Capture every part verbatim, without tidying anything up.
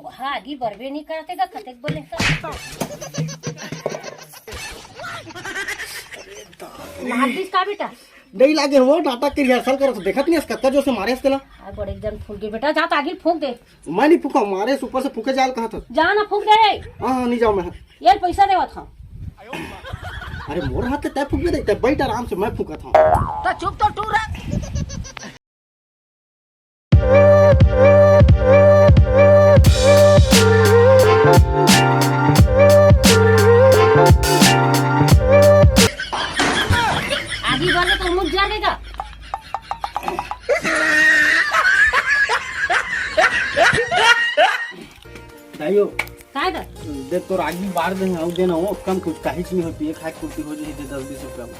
हाँ, आगी बरबे नहीं करते का, कतेक बोले का? मार दिस का बेटा? नहीं लागे हो, नाटक के रिहर्सल करत हो, देखत नहीं हस कतका जोर से मारे हस तेला। आ, बड़े जन फूंक दे बेटा, जा तो आगी फूंक दे। मैं नहीं फूंका, मारे से ऊपर से फूंके जाल कहा था। जा ना फूंक दे। हाँ, हाँ, नहीं जाओ मैं। ये पैसा देवत हूँ। अरे मोर हाथ के तय फूंक दे, तय बैठ आराम से, मैं फूंकत हूँ। तो चुप तो टूरा। आगी बार में तो मुझ जाने का। दाइयो, काय दा? देख तोर आगी बार दे, आऊ देना हो, कम कुछ काहीच नहीं हो, पिए खाए कुर्ती हो जाही, दे दस बीस रुपया में।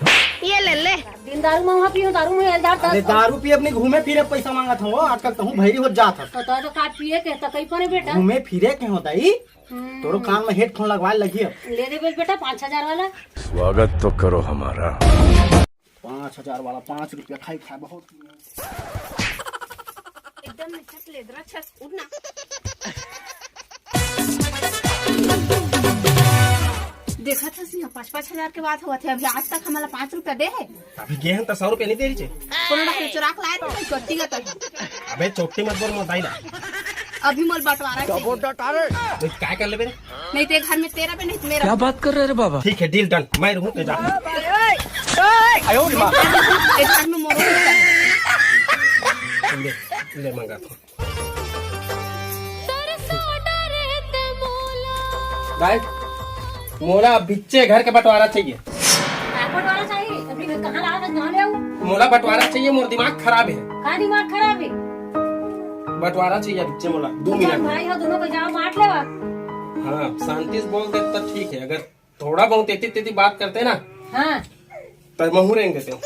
ये ले ले। दिन दारू में वहाँ पियो, दारू में हजार अरे दस। दारू पिए अपने घूमे फिरे पैसा मांगत हो, आजकल तहूँ भैरी हो जात हस। तो, तो, तो का पिए के, तो कहीं पर है बेटा? घूमे फिरे के हो दाई, हम्म। तोरो कान में हेडफोन लगवा लगी अब। ले दे बेल बेटा, पाँच हजार वाला। स्वागत तो करो हमारा। पाँच हजार वाला, पाँच रुपया खाई खाए बहुत। एकदम निचक लेदरा छस, उठ ना। देखत हस यहाँ पाँच पाँच हजार के बात होवत हे, अभी आज तक हमला पाँच रुपया दे हे। अभी गे हन त सौ रुपया नहीं दे रही छे। कोनो डहर चुरा के लाए थे, चोट्टी का तो। अबे चोट्टी मत बोल मोर दाई ला। अभी मोर बंटवारा चाहिए। तो काय कर लेबे रे? नहीं तो घर में तेरा भी नहीं तो मेरा। क्या बात कर रहे रे बाबा? ठीक है, डील डन, मैं रहूँ तो जा। ए घर में मोरो। ले, ले मंगा तो। गाइस, मोला बिच्चे घर के बंटवारा चाहिए। का बंटवारा चाहिए? अभी मैं कहाँ ला के कहाँ ले आऊँ? मोला बंटवारा चाहिए, मोर दिमाग खराब है। का दिमाग खराब है? बंटवारा चाहिए बिच्चे मोला, दो मिनट। भाई हो दोनों को जाओ बांट लेवा। हाँ, शांति से बोल दे तो ठीक है, अगर थोड़ा बहुत एती तेती बात करते ना, हाँ। तो महू रेंग देते हो।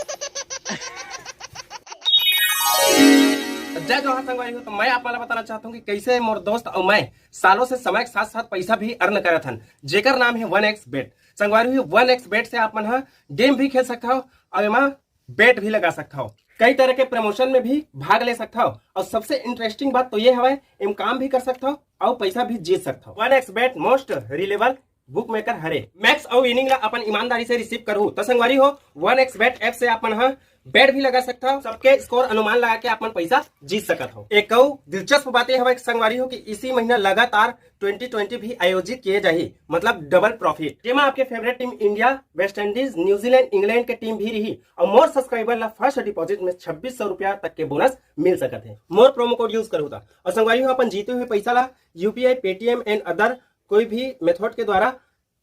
जय जोहार संगवारी हो, तो मैं आप वाला बताना चाहता हूँ कि कैसे मोर दोस्त और मैं सालों से समय के साथ साथ पैसा भी अर्न करत हन, जेकर नाम है वन एक्स बेट। संगवारी हो, वन एक्स बेट से आप मन ह गेम भी खेल सकत हव और एमा बेट भी लगा सकत हव, कई तरह के प्रमोशन में भी भाग ले सकत हव और सबसे इंटरेस्टिंग बात तो ये हवय, एम काम भी कर सकत हव और पैसा भी जीत सकत हव। वन एक्स बेट मोस्ट रिलेबल बुकमेकर हरे। मैक्स अउ इनिंग ला अपन ईमानदारी से रिसीव करहू त संगवारी हो, वन एक्स बेट ऐप से आप मन ह बेट भी लगा सकत हव, सबके स्कोर अनुमान लगा के आप मन पैसा जीत सकत हव। एक अउ दिलचस्प बात ये हवय संगवारी हो कि इसी महीना लगातार ट्वेंटी ट्वेंटी भी आयोजित किए जाही, मतलब डबल प्रॉफिट, जेमा आपके favourite team India, West Indies, New Zealand, England के टीम भी रही और मोर सब्सक्राइबर ला फर्स्ट डिपॉजिट में छब्बीस सौ रुपया तक के बोनस मिल सकत है, मोर प्रोमो कोड यूज करहू त। और संगवारी हो, अपन जीते हुए पैसा ला यूपीआई, पेटीएम and other कोई भी मेथड के द्वारा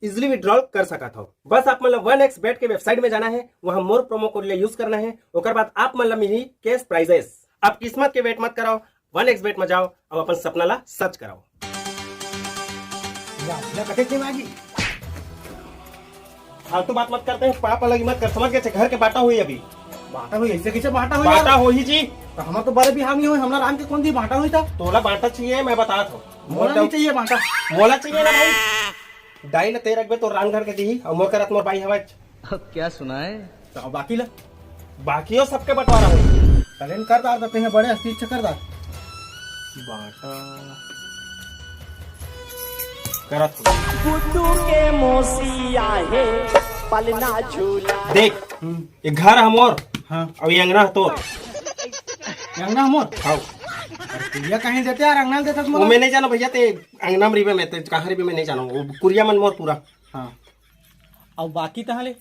इजिली विड्रॉल कर सकत हव। बस आप मन ला वन एक्स बेट के वेबसाइट में जाना है, वहां मोर प्रोमो कोड ले यूज करना है, ओकर बाद आप मन ला मिलही कैश प्राइजेस। अब किस्मत के वेट मत कराओ, वन एक्स बेट में जाओ, अब अपन सपना ला सच कराओ। या, या कतेक दिन आगी? फालतू बात मत करते हैं, पाप अलग मत कर, समझ गए? घर के बांटा हुई अभी। बांटा हुई? ऐसे कैसे बांटा हुई बांटा यार? हुई जी। तो हमार तो बड़े भी हामी हुई, हमरा राम के कौन दी बांटा हुई था? तोला बांटा चाहिए, मैं बता था। मोला नहीं चाहिए बांटा। मोला चाहिए ना भाई। दाई ल ते रखबे तो राम घर के दी, और मोर करत मोर बाई हवच। अब क्या सुनाए? तो बाकी ला? बाकियों सबके बंटवारा हो। तलेन कर दार देते हैं, बड़े अस्थिर से कर दार। बांटा। करत हो। गुड्डू के मौसी आहे, पलना झूला। देख, हम्म। ये घर हमोर, हाँ। और ये अंगना तोर। ये अंगना हमोर? हाँ। अरे, कुरिया कहीं देते यार, अंगना देते तुम वो मैं नहीं जाना भैया, ते अंगना में रिबे में, ते कहाँ रिबे में नहीं जाना, वो कुरिया मन मोर पूरा। हाँ। और बाकी कहाँ ले?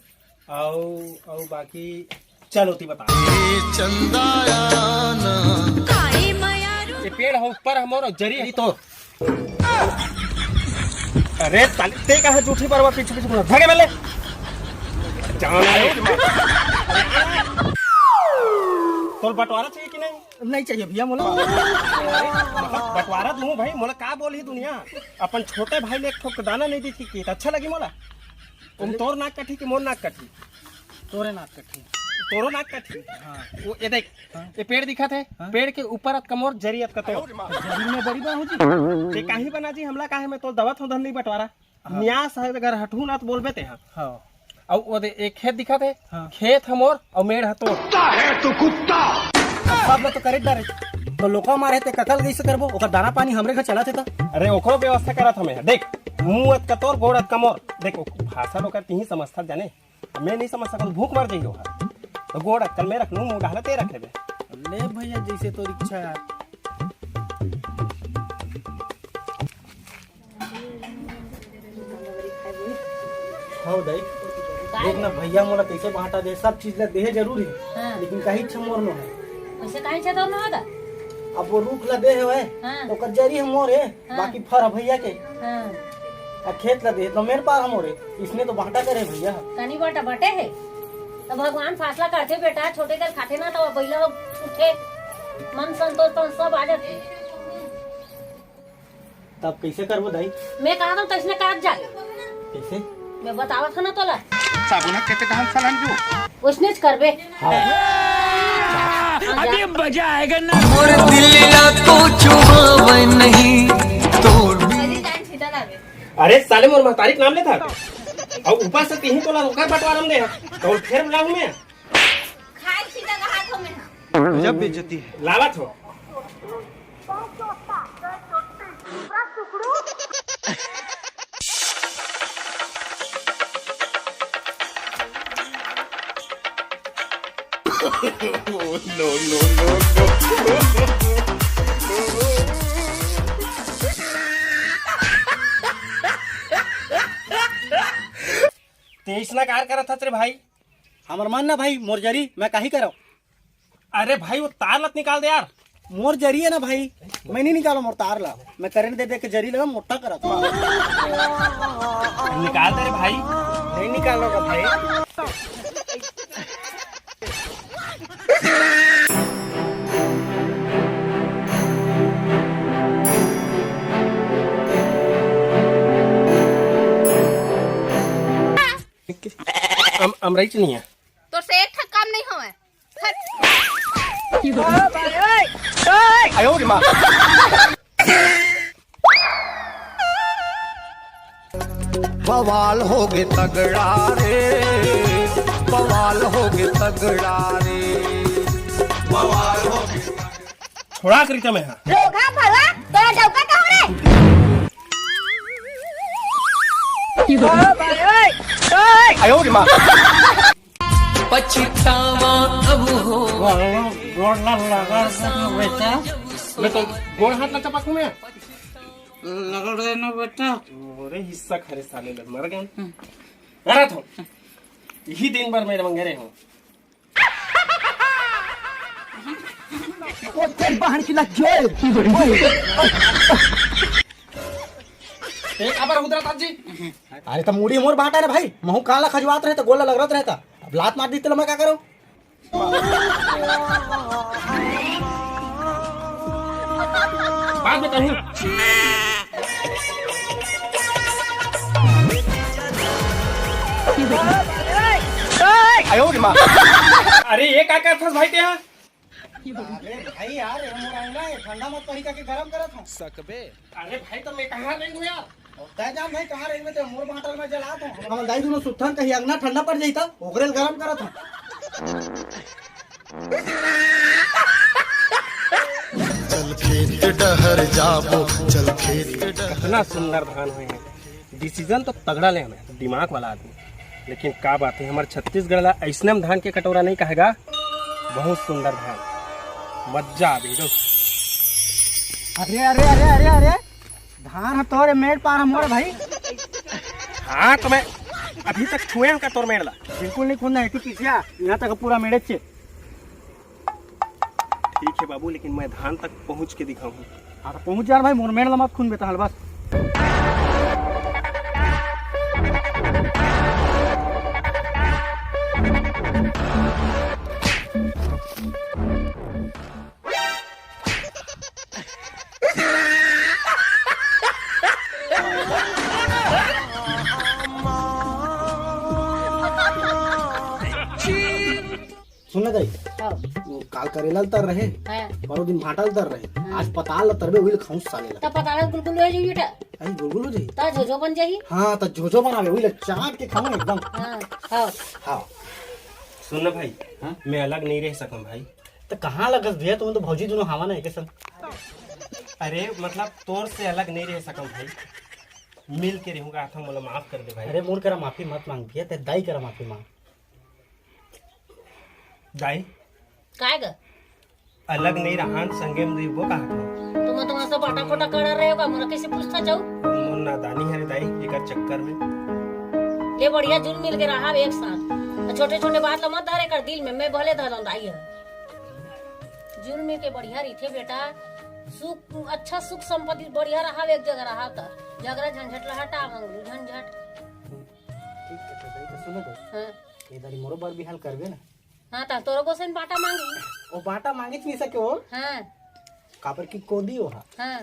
आओ, आओ बाकी, चलो ती बता। ए चंदाया ना। ये पेड़ हो ऊपर हमोर जरी है तो। अरे ताली, ते कहाँ जूठी पर पीछे पीछे घूमत? भागे बल्ले। जाना है। तोर बंटवारा चाहिए कि नहीं? नहीं चाहिए भैया मोला। मतलब बंटवारा दूँ भाई, मोला का बोलही दुनिया? अपन छोटे भाई ले एक ठोक दाना नहीं दी थी कि अच्छा लगी मोला? तुम तोर नाक कटही कि मोर नाक कटही? तोरे नाक कटही। तोरो नाक कटही? हाँ। वो ये देख, हाँ। ये पेड़ दिखत है, हाँ। पेड़ के ऊपर अतका मोर जरी अतका तोर। जरी में बड़ी बा हो जी। ते काहे बना जी, हमला काहे, मैं तो दवत हूँ धन नहीं बंटवारा। हाँ। न्यास है अगर हटहू ना तो बोलबे ते हाँ। हाँ। और वो दे, एक खेत दिखत है, हाँ। खेत हमोर और मेड़ ह तोर। कुत्ता है तू, कुत्ता। सब लोग तो करे डरे। तो लोका मारे ते ककल कइसे करबो? ओकर दाना पानी हमरे घर चलत हे त। अरे ओकरो व्यवस्था करत हमें। देख, मुंह अतका तोर, गोड़ अतका मोर। देख, ओ भाषा लोकर तिही समझथस जाने, मैं नहीं समझ सकत, भूख मर जाही ओहर। तो गोड़ अतका मैं रख लूं, मुंह डाहला ते रख लेबे। ले भैया, जैसे तोर इच्छा यार। हव दाई, देख ना भैया मोला कइसे भांटा दे, सब चीज ला देहे जरूर हे, हाँ। लेकिन काहीच मोर नो हे। वइसे काहीच तोर नो हे गा? अब वो रूख ला दे हवय, हाँ। तो ओकर जरी ह मोर हे, हाँ। बाकी फर ह भैया के। हाँ। आ खेत ला दे तो मेर पार ह मोर हे, इसने तो भांटा करे भैया। कनी बांटा बांटे हे। त भगवान फासला करथे बेटा, छोटे कर खाथे ना त बइला हो उठे, मन संतोष तो सब आ जाथे। तब कइसे करबो दाई? मैं कहा था तइसने काट जा। कइसे? मैं बतावत हूं ना तोला। साबुन के पे धान सलन जो। वइसनेच करबे। हाँ। हाँ, जा। अभी मजा आएगा ना। मोर दिल ला कुछ होवे नहीं, तोड़ भी। अरे साले, मोर महतारी के नाम लेथस। अउ ऊपर से तिही तोला ओकर बंटवारा म दे हस। तो फेर बुलाहूं मैं। खाए सीधा कहा थो मैं। गजब बेइज्जती है। लावत हो। तेईस ना कार करत हस रे भाई। हमर मन ना भाई, मोर जरी, मैं काही करव? अरे भाई, वो तार लत निकाल दे यार। मोर जरी हे ना भाई, मैं नहीं निकालो मोर तार ला, मैं करंट दे दे के जरी लगा मोटा करत। निकाल दे रे भाई। नहीं निकालोगा भाई। अम, अमराई चुनिया। तोर से एक ठक काम नहीं होवे। हट। बवाल होगे तगड़ा रे, बवाल होगे तगड़ा रे, बवाल होगे। छोड़ा करी त मैं हा। रोगहा भला, तोरा डौका कहूं रे? पछतावा अब हो। गोड़ ना लगा बेटा। मैं तो गोड़ हाथ ना चपाकू मैं। लग रहे ना बेटा। अरे हिस्सा खरे साले लग मर गए। अरे तो यही दिन भर मेरे मंगे रहे हो। ओ तेरी बहन की लग जोए। ए, काबर हुदरा तात जी? अरे त मुड़ी मोर बांटा रे भाई, महू काला खजवात रहे त गोला लगरत रहे त अब लात मार दी तेला मैं का करूं? बाद में कहीं। अरे ये का करथस भाई तेहा? अरे भाई यार, ये मोर अंगना है, ठंडा मत पड़ी का के गरम करत हूँ। सकबे। अरे भाई, तो मैं कहाँ रही हूँ यार? और तय जान भाई कहाँ रही, मैं तो मोर बाटल में जला दूँ। हम दाई दोनों सुत्थन कहीं अंगना ठंडा पड़ जाई त ओकरे ल गरम करत हूँ। चल खेत डहर जाबो, चल खेत डहर। कितना सुंदर धान हुए हैं। डिसीजन तो तगड़ा ले हमें, दिमाग वाला आदमी। लेकिन का बात है, हमारे छत्तीसगढ़ ला ऐसने में धान के कटोरा नहीं कहेगा। बहुत सुंदर धान, मज्जा आ गई। अरे अरे अरे अरे अरे, धान ह तोरे मेड़ पार हम मोरे भाई। हाँ तो मैं अभी तक छुए हूँ का तोर मेड़ ला? बिल्कुल नहीं खुंदा है, तू पीछे आ, यहाँ तक पूरा मेड़े चे। ठीक है बाबू, लेकिन मैं धान तक पहुँच के दिखाऊँ। हाँ, तो पहुँच जा भाई, मोर मेड़ ला मत खून बेटा, हल बस। सुन ना दाई, हाँ। वो काल करेला ल तर रहे, हाँ। और वो दिन भांटा ल तर रहे। हाँ। आज पताल ल तरबे, उही ल खाऊं साले ला। त पताल गुलगुल हो जाई बेटा। अरे गुलगुल हो जाई। त जोजो बन जाई। हाँ, त जोजो बनावे, उही ल चाट के खाऊं एकदम। हाँ, हाँ। हाँ। सुन ना भाई, हाँ? मैं अलग नहीं रह सकूं भाई। त कहाँ लगस भैया, तुमन तो भौजी दुनों हावा ना एके संग। अरे मतलब तोर से अलग नहीं रह सकम भाई, मिल के रहूंगा। था मोला माफ कर दे भाई। अरे मोर करा माफी मत मांग भैया, ते दाई करा माफी मांग। दाई, काय ग? अलग नहीं रहान, संगे में रहिबो कहत हूँ। तुम तो मस्त बाटा खोटा करा रहे हो का? मोला कैसे पूछता जाऊ? मोर नादानी है रे दाई, एकर चक्कर में। ले बढ़िया जुल मिल के रहा एक साथ। छोटे छोटे बात ला मत धरे कर दिल में, मैं भले धरन दाई है। जुल मिल के बढ़िया रहिथे बेटा, सुख, अच्छा सुख संपत्ति बढ़िया रहा, एक जगह रहा त झगड़ा झंझट ला हटा, मंगलू झंझट। ठीक है, तो दाई, तो सुनो तो। हाँ। ये दारी मोरो बर बिहान करबे ना। हाँ, त तोरो गोसेन बाटा मांगी। वो बाटा मांगी नहीं सके वो। हाँ। काबर की कोदी वो हा। हाँ।